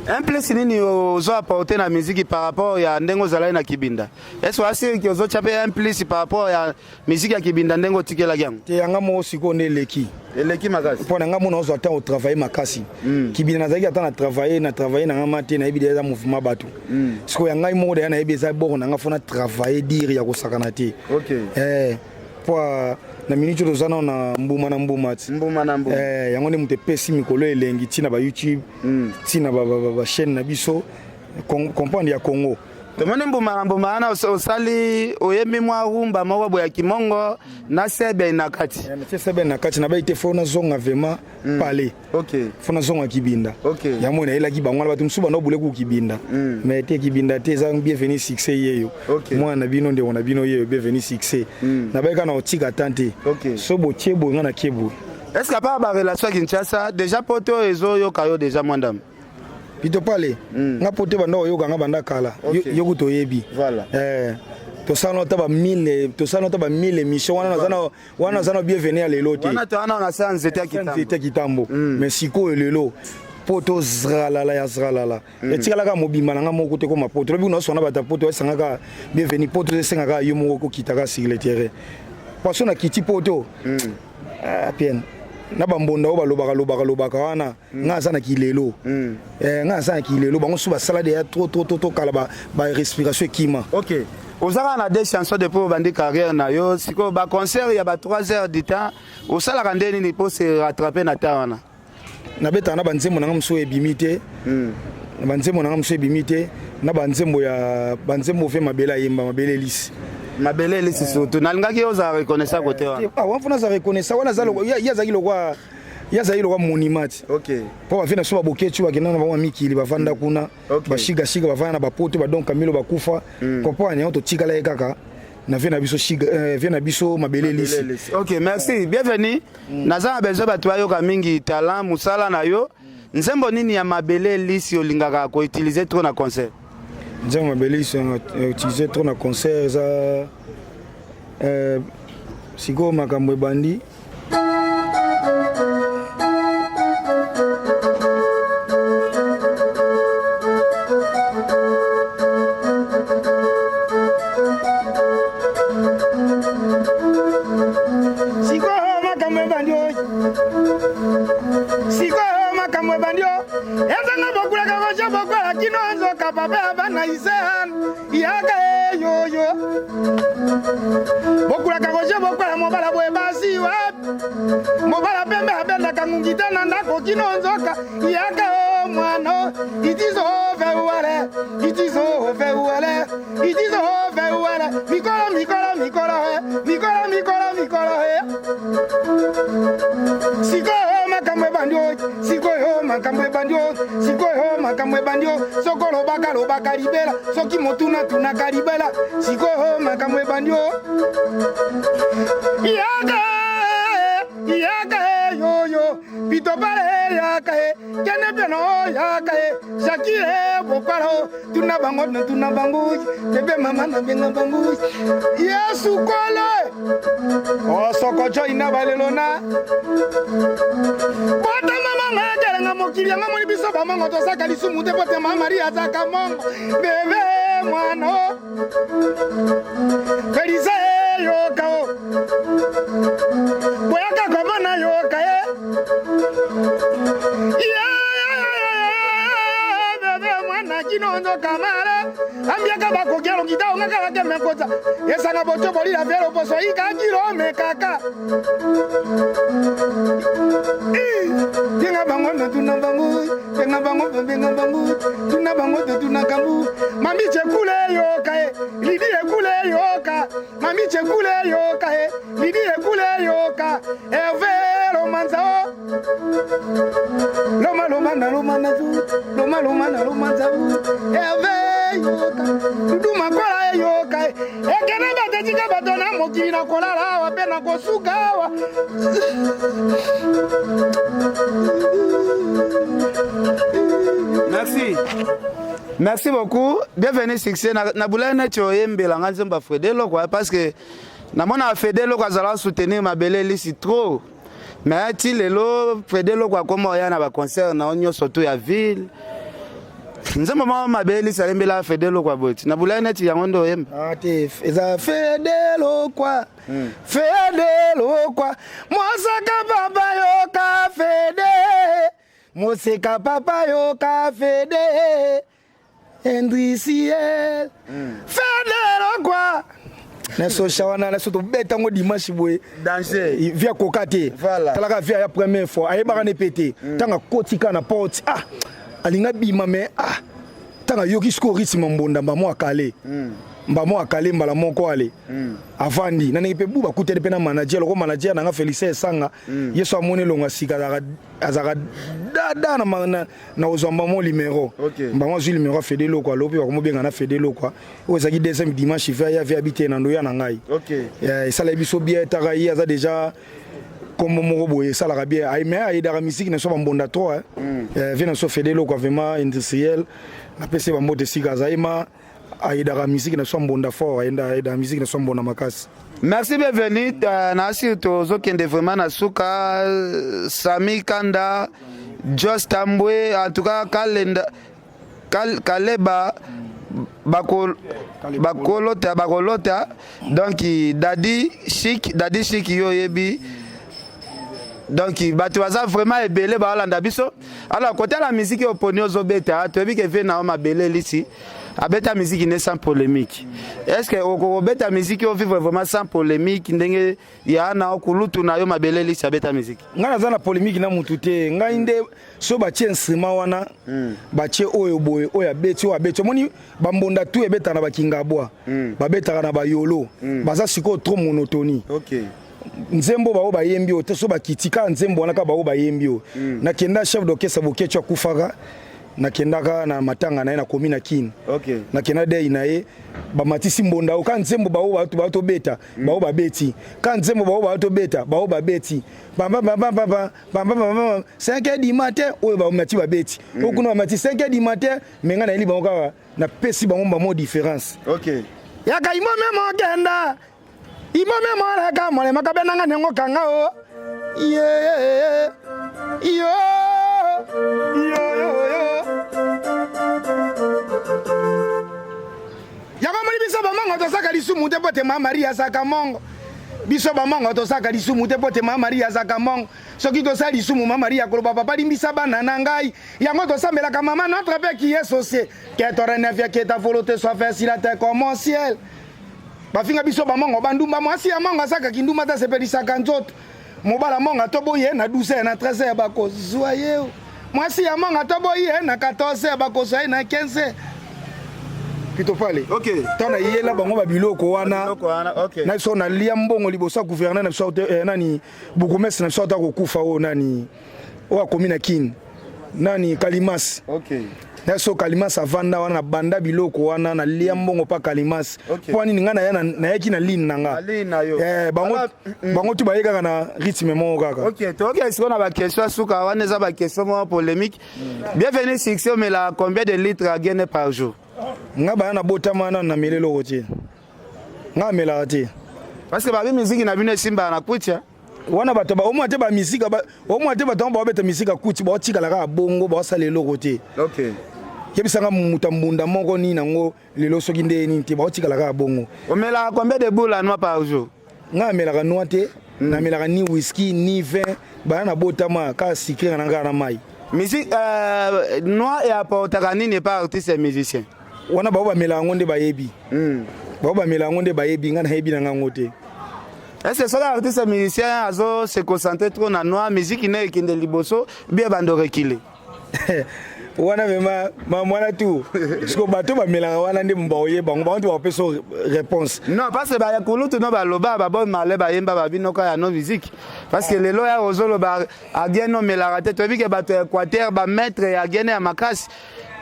Un plus nini ozo apporter na musique par rapport ya ndenge ozalaki na Kibinda? Est-ce asiriki ozotya mpe un plus par rapport ya musique ya Kibinda ndenge otikelaki yango? Te, yanga moko sikoyo nde eleki. Eleki makasi. Mpo na nga mona ozwa temps otravaille makasi. Kibinda nazalaki ata na travaille, na travaille na nga ma te, nayebi deja eza mouvement bato. Sikoyo ya ngai moko deja nayebi eza boko na nga, fo na travaille dire ya kosakana te. Eh, po na minute oyo toza nano na mbuma na mbuma ti. Mbuma na mbuma. Eh, yango nde moto epesi mikolo elengi ntina ba YouTube, ntina bachaîne na biso, comprendre, ya Congo. Tomoni mbuma na mbuma wana, osali oyembi mwa rumba moko boye ya kimongo na sebe na kati. Natie sebe na kati, nabai te, fo nazonga vraiment palais. Fo nazonga Kibinda. Yango nayelaki bango wana, bato mosusu banda obule ku Kibinda, mais te, Kibinda te, eza Bienvenu Succès yeyo. Mwana na bino, ndeko na bino yeyo Bienvenu Succès. Nabai kaka na kotika tan te, so botie boye, nga nakie boye. Est ce que apart barelation ya Kinshasa, déjà poto oyo ezoyoka yo déjà mwa ndambo? Pito pale, nga po te, banda koyoka nga banda kala. Yo kutu oyebi. Voilà. Eh, tosala ata ba 1000, tosala ata ba 1000 émission wana, naza na wana, naza na Bienvenu ya lelo te. Wana to wana na sa nzete ya kitambo. Nzete ya kitambo. Mais sikoyo lelo po to zralala ya zralala, etikalaka mobimba na nga moko te koma poto. Lobi naoswana bato ya poto, esangaka Bienvenu poto, esengaka yo moko kokitaka sur le terrain. Poisson na kiti poto, ah, piene na bambonda oyo balobaka lobaka lobaka wana, nga aza na kilelo. Eh, nga aza na kilelo, bango so basala deya trop trop trop trop kala, ba respiration ekima. Ok, oza kaka na deux chansons depuis obandi carrière na yo. Sikoyo baconcert ya ba 3 heures du temps, osalaka nde nini mpo se rattraper na temps wana? Nabetaka na banzembo na nga mosusu ebimi te, na banzembo na nga mosusu ebimi te, na banzembo ya banzembo ve mabele ayemba, mabele elisi. Mabele elisi surtout, nalingaki yo ozala reconnaissant kote wana. Ah, wana fona aza reconnaissant wana, aza ye azalaki lokwa, ye azalaki lokwa monument ti. Mpo bavie na biso babokeci, bakenda na bango ya mikili, bavanda kuna, bashigashika, bavanda na bapoto, badon Camilo bakufa. Comprendre, yango totikala ye kaka na vie na biso shiga, vie na biso mabele elisi. Ok, merci Bienvenu. Naza na besoin bato bayoka mingi talent, mosala na yo. Nzembo nini ya mabele elisi olingaka koutilize trop na concert? Nzembo mabele elisi utilize trop na concert eza sikoyo makambo ebandi. Sikoyo makambo ebandi oyo, sikoyo makambo ebandi o, ezanga bokulaka kosha bokola kino nzoka papa ya bana isehan yaka eyoyo bokulaka kosha bokola mobala boye basi wapi, mobala pembe abendaka ngungi te na ndako kino nzoka yaka o mwana itizo ve wale, itizo ve wale, itizo ve wale, mikolo mikolo mikolo he, mikolo mikolo mikolo he. Sikoyo makambo ebandi o, sikoyo makambo ebandi o, sikoyo makambo ebandi o, soko lobaka lobaka libela, soki motuna tunaka libela, sikoyo makambo ebandi o, yaka yaka yoyo pito pale. yaka ye kene peno yaka ye jaki ye bokwala o tuna bango na tuna bango bebe mama na benga bango yesu kole osokojo ina balelo na bota mama nga ekelenga mokili yanga moni biso bamongo tosaka lisumu te po te mama maria azaka mongo bebe mwana o Felisa e yoka o boyaka komona yoka e bebe mwana kino nzoka male ambiaka bakoki alongita ongaka bakeme kota esanga boto bolila velo poso ikakilo mekaka benga bango tuna bango benga bango benga bango tuna bango tuna kambu mami chekule yoka e lidi ekule yoka mami chekule yoka e lidi ekule yoka herve lomanza o loma loma na loma na zu loma loma na loma za herve yoka dudu makola e yoka e ekene bato etika bato na mokili na kolala awa mpe na kosuka awa merci merci beaucoup bienvenue succès na bulai neti oyembela nga nzembo ya frede loko parce que namona fede loko azalaka soutenir mabele elisi trop mais ti lelo frede loko akoma oya na baconcert na yo nyonso to ya ville nzembo moko mabe elisi ayembela fede lokwa boye ti na bulai neti yango nde oyemba ah, te eza fede lokwa hmm. fede lokwa mosaka papa yoka fede moseka papa yoka fede industriel mm. federo kwa na sosha wana na soto beta yango dimanche boye danger eh, via koka te talaka via ya première fois ayebaka ne pe te ntango mm. akoti kaka na porte ah alinga bima mais ah ntango ayoki sikoyo rythme mbonda mbamo akale mm. mbamo akale mbala moko ale mm. avandi na ndenge mpe bu bakutani mpe na manager loko manager na nga félicien esanga mm. ye so amoni elongo ya sika azalaka dada na, na, na kozwa mbamo limero okay. mbamo azwi limero ya fede lokwa alo mpe bakomobenga na fede lokwa oyo ezalaki deuxième dimanche ve aya ve abi te na ndoya na ngai okay. eh, esalaki biso bien taka ye aza déjà kombo moko boye esalaka bien ay mais ayedaka misiki na biso bambonda trop eh. mm. eh, vie na biso fede lokwa vraiment industriel napesi bambote esika azali ma ayedaka misiki na biso mbonda fort ayedaka misiki na biso mbonda makasi Merci bienvenue euh, na asi tozokende vraiment na suka euh, Sami Kanda Jos Tambwe en tout cas Kalenda Kal, Kaleba bako bakolota bakolota donc Dadi Chic Dadi Chic yo yebi donc bato baza vraiment ebele baolanda biso alors kotala miziki oponi ozobeta toyebi ke vie na yo mabele elisi abeta miziki ne sans polémique est ce que okobeta miziki ovivre vraiment sans polémique ndenge ya na okulutu na yo mabele elisi abeta miziki ngai naza na polémique na mutu te ngai nde so batie instrument wana mm. batie oyo boye oyo abeti oyo abeti omoni bambonda tu ebetaka na bakingabwa mm. babetaka na bayolo mm. baza sikoyo trop monotonie okay. nzembo baoyo bayembi oyo te so bakiti kaka nzembo wana kaka baoyo bayembi oyo mm. nakenda chef d'orchestre boketshu akufaka nakendaka na matanga na ye nakomi na kini okay. nakenda dei na ye bamatisi mbonda oyo ka nzembo baoyo bato bato tobeta mm. baoyo babeti ka nzembo baoyo bato tobeta baoyo babeti pambapambapamba pambapambapa 5 heures du matin oyo bamati babeti mm. oyo kuna bamati 5 heures du matin me ngai nayeli bango kaka napesi bango mbamo différence okay. yaka imome mokenda imome moleka molema kabenanga nengo kanga o ye yo yo yo yo yango moni biso bamongo tosaka lisumu te mpo te ma maria azaka mongo biso bamongo tosaka lisumu te mpo te ma maria azaka mongo soki tosala lisumu ma maria akoloba papa limbisa bana na ngai yango tosambelaka mama notre père qui est au ciel que ton règne vienne que ta volonté soit faite sur la terre comme au ciel bafinga biso bamongo bandumba mwasi ya mongo asaka kindumba te asepelisaka nzoto mobala mongo atoboyi ye na 12 na 13 bakozwa ye mwasi ya mongo atoboyi ye na 14 bakozwa ye na 15 pitopale okay. ntango nayela bango babiloko wana okay. na biso nalia mbongo liboso ya gouverneur na biso eh, nani bourgmestre na biso ata kokufa oyo nani oyo akomi na kini nani kalimas okay. Na so Kalimas avanda wana na banda biloko wana na lia mbongo pa Kalimas. Okay. Mpo nini nga naya nayaki na ligne na nga. Na yo. Eh, bango Ala, bango tu baye kaka na rythme moko kaka. Ok, toyoki sikoyo na baquestion ya suka wana eza baquestion moko polémique. Bienvenue succès omela combien de litres ya gene par jour? Nga baya na botama nanu na meli eloko te. Nga amelaka te. Parce que babi miziki na bino esimbaka na kutia. Wana bato ba omona te ba misika ba omona te bato yango baobeta misika kuti baotikala kaka bongo baosala eloko te. Ok. Yebisanga moto ya mbunda moko nini yango lelo soki nde nini te baotikala kaka bongo. Omelaka combien de boules à noix par jour? Nga amelaka noix te, namelaka ni whisky ni vin, baya na botama kaka sucre na kaka na mai. Musique noix e apportaka nini epa artiste et musicien? Wana bao bamela yango nde bayebi. Bao bamela yango nde bayebi, nga nayebi na ngango te. Est-ce que soki artiste musicien azo se concentrer trop na noix, musique ne ekende liboso, bien bando reculer? Wana vraiment ma mwana tout. Siko bato bamelaka wana nde baoyeba yango, bango nde bakopesa yo réponse. Non, parce que ba kulutu no baloba ba bon male bayemba ba bino ka ya no musique. Parce que lelo ya ozoloba agene omelaka te, toyebi ke bato ya Équateur ba maître ya agene ya makasi.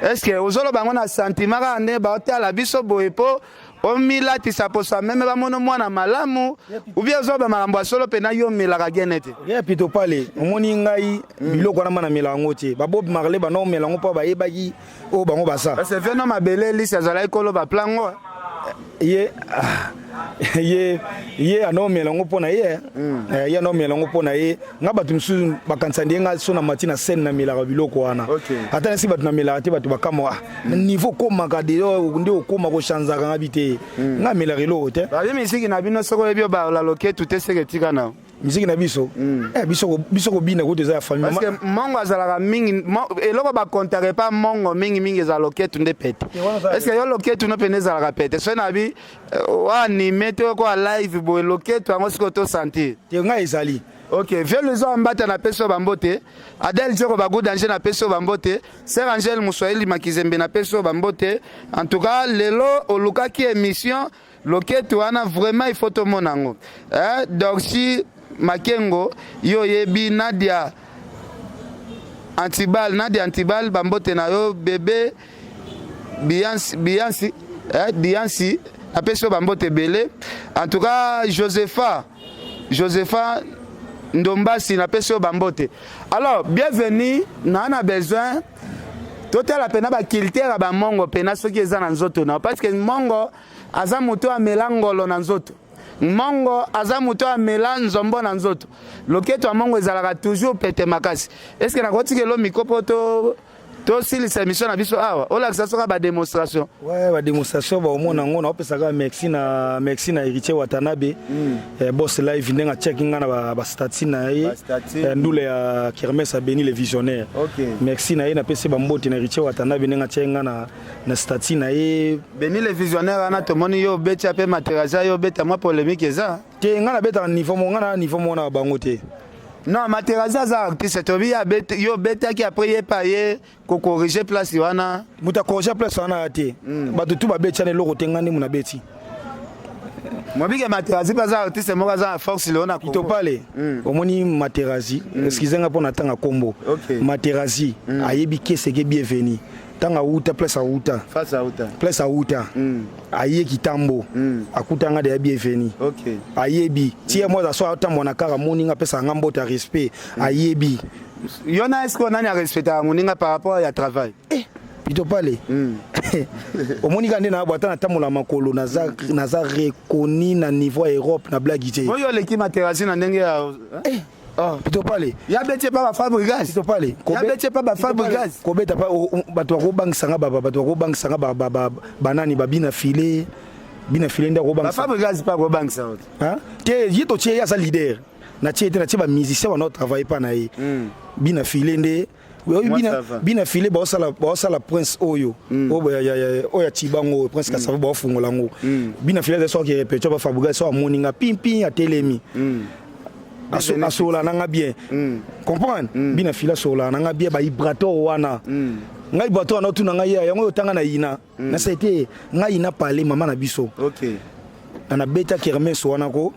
Est-ce que ozoloba yango na sentiment kaka nde baotala biso boye po omilatisa poso meme bamono mwana malamu ou bien ozoloba makambo ya solo mpe yo omelaka gene te? Ya pito pale, omoni ngai biloko wana mana mela yango te. Ba Bob Marley bana omela yango mpo bayebaki oyo bango baza. Parce que veno mabele lisi azalaki koloba plango. Ye, ah, ye, ye anomela yango mpo na ye. Eh, ye anomela yango mpo na ye. Nga bato mosusu bakanisa nde nga so na mati na scène namelaka biloko wana. Okay. Ata nasi bato namelaka te, bato bakamwa. Ah, na niveau okomaka de nde okoma kochanzaka nga bi te. Nga amelaka eloko te. Babi misiki na bino soki oyebi obalola loketu te seke etika na. Misiki na biso? Eh, biso kobina kutu eza ya famille. Parce que mongo azalaka mingi, eloko bakontaka epa mongo mingi mingi ezala loketu nde pete. Est-ce que yo loketu no pene ezalaka pete? Soki na bi oanime te okoa live boye loketu yango sikoyo to sentir. Te ngai ezali. Ok, vieux Luzo Mbata na peso bambote, Adèle Djoko Bagou Danger na peso bambote, Sœur Angèle Muswahili Makizembe na peso bambote. En tout cas, lelo olukaki émission loketu wana vraiment il faut tomona yango. Eh, Dorcy Makengo yo yebi Nadia Antibal, Nadia Antibal bambote na yo bébé Bianci, Bianci, eh, Bianci na peso bambote ebele. En tout cas, Josepha Josepha Ndombasi na peso bambote. Alors, bienvenue, na na besoin totala pena ba culture ya ba mongo pena soki eza na nzoto na parce que mongo aza moto amela ngolo na nzoto. Mongo aza moto amela nzombo na nzoto. Loketo ya mongo ezalaka toujours pete makasi. Est-ce que nakotikelo micro po to tosilisa émission na biso awa olakisa soka ba démonstration? Ouais, ba démonstration ba omona yango na opesaka merci na merci na Héritier Watanabe. Eh, boss live ndenge atiaki nga na ba statut na ye. Ba statut. Eh, ndule ya Kermesse a béni les visionnaires. Ok. Merci na ye, napesi ba mbote na Héritier Watanabe ndenge atiaki nga na statut na ye. Béni les visionnaires wana tomoni yo obeti ape materaza yo obeta mwa polémique eza. Te nga nabetaka niveau mo, nga na niveau mo na bango te. Non, Materazi aza artiste, tobi ya bete, yo betaki après ye pa ye ko corriger place wana. Muta corriger place wana te. Bato tout ba beti na eloko te nga nde muna beti. Mobike Materazi pa aza artiste moko aza na force leo na Congo. Itopale. Omoni Materazi, excusez nga pona tanga kombo. Okay. Materazi ayebi keseke bienvenue. Tanga uta place auta. Face auta. Place auta. Aye kitambo. Akutanga de bienvenue. Okay. Ayebi. Tie moi so atambo na kara moninga pesa nga mbota respect. Ayebi. Yona est-ce qu'on a respecté moninga par rapport à travail? Eh, Pitopale. Omoni ka nde na bwata na tambola makolo naza naza reconnu na niveau Europe na blague te. Oyo leki Materazi na ndenge ya Eh. Oh. Pitopale. Ya beti pa ba Fabregas. Pitopale. Ya beti pa ba Fabregas. Kobeta pa bato bakobangisa nga ba bato bakobangisa nga ba ba ba banani ba bina filet. Bina filet nda kobangisa. Ba Fabregas pa kobangisa. Hein? Te ye to tie ya sa leader. Na tie te na tie ba musicien ba no travailler pa na ye. Bina filet nde Oui, Moi, bina, ça va. bina filet ba osala ba osala prince oyo. Oyo ya ya ya oyo ya Chibango prince Kasava ba ofungola ngo. Bina filet so ki répétition ba Fabregas so amoninga pim pim atelemi. Asola nanga bien. Comprendre? Bina filet asola nanga bien ba vibrator wana. Ngai vibrator wana tuna ngai ya yango otanga na ina. Na c'était ngai ina parler mama na biso. OK. Na na beta kermesse wana ko.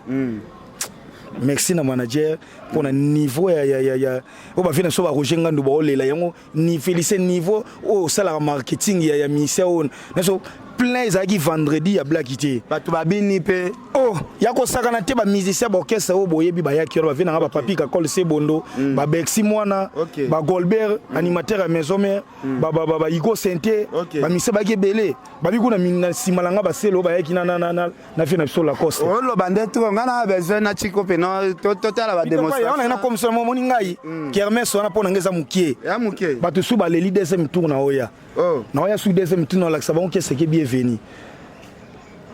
Merci na manager mpo na niveau ya ya ya ya oyo ba vie na biso ba Roger Ngandu baolela yango ni Félicien niveau oyo osalaka marketing ya ya ministère oyo na biso plein ezalaki vendredi ya blaki te. Bato babini mpe. Oh ya kosakana te ba musiciens ba orchestre oyo boyebi bayaki wana ba vie na nga ba Papi Kakol Sebondo ba Bexi Mwana ba Golbert animateur ya Maison Mère ba ba ba Hugo Sente ba musiciens bayaki ebele babi kuna na nsima na nga baselo bayaki na na na na na vie na biso Lacoste. Oloba nde trop nga na besoin na chiko pe no totala ba démonstration. Wana na komisa moni ngai kermesse wana pona nga eza mukie. Ya mukie. Bato su baleli deuxième tour na oya. Oh. Na oya su deuxième tour na lakisa bango qu'est-ce qui est bienvenu.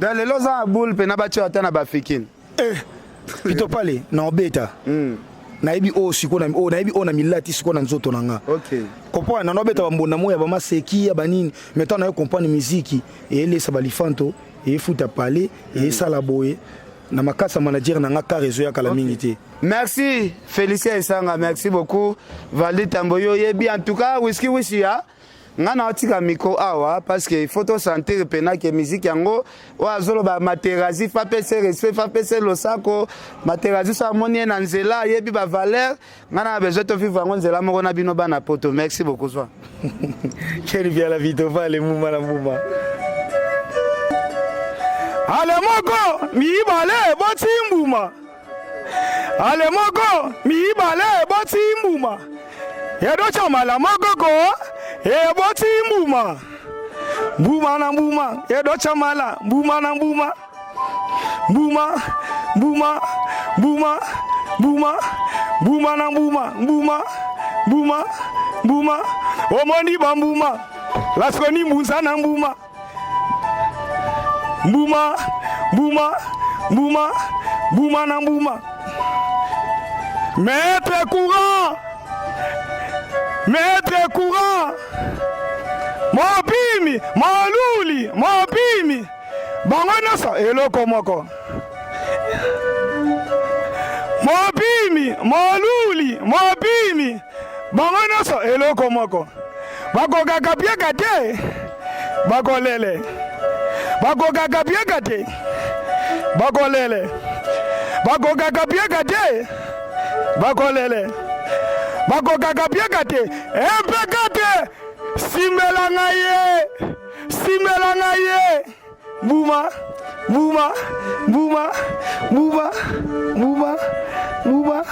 Donc lelo oza na boule pena batia ata na bafikine. Eh. Pito pale na obeta. Nayebi oyo sikoyo na oyo nayebi oyo na milati sikoyo na nzoto na nga. Okay. Comprendre na obeta bambonda moya ba maseki ya banini mais tant na yo comprendre musique elesa balifanto efuta palais esala boye na makasa manager na nga car ezoya kala mingi te. Merci Félicien Esanga, merci beaucoup Valdi Tambo yo yebi en tout cas whisky whisky ya nga na otika micro awa parce que il faut to sentir pena que musique yango oyo azoloba Materazzi fa pese respect fa pese losako Materazzi so amoni ye na nzela ayebi ba valeur nga na besoin to vivre yango nzela moko na bino bana poto. Merci beaucoup zwa. Quel bien la vie tofale mbuma na mbuma. Ale moko mibale boti mbuma. Ale moko mibale boti mbuma. Edo chamala moko ko e boti mbuma. Mbuma na mbuma edo chamala mbuma na mbuma. Mbuma mbuma mbuma mbuma mbuma na mbuma mbuma mbuma mbuma omoni ba mbuma laskoni mbunza na mbuma mbuma mbuma mbuma mbuma na mbuma maître courant maître courant mopimi moluli mopimi bango nyonso eloko moko mopimi moluli mopimi bango nyonso eloko moko bakokaka piaka te bakolele bakokaka piaka te bakolele bakokaka piaka te bakolele bakokaka piaka te empeka te simbela ngai ye simbela ngai ye mbuma mbuma mbuma mbuma mbuma mbuma.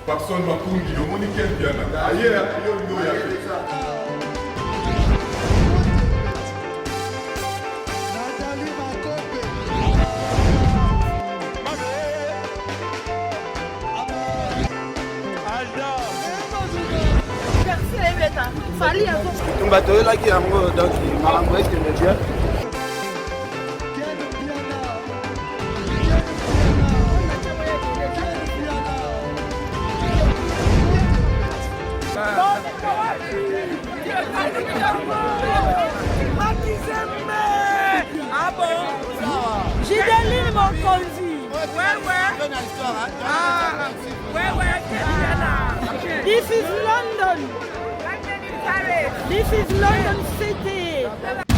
Papson Makungi, omoni Ken Mpiana aye yo nde oya te. Bitumba toyelaki yango donc makambo ekende bien. Gideline Mokonzi. This is London. This is London City.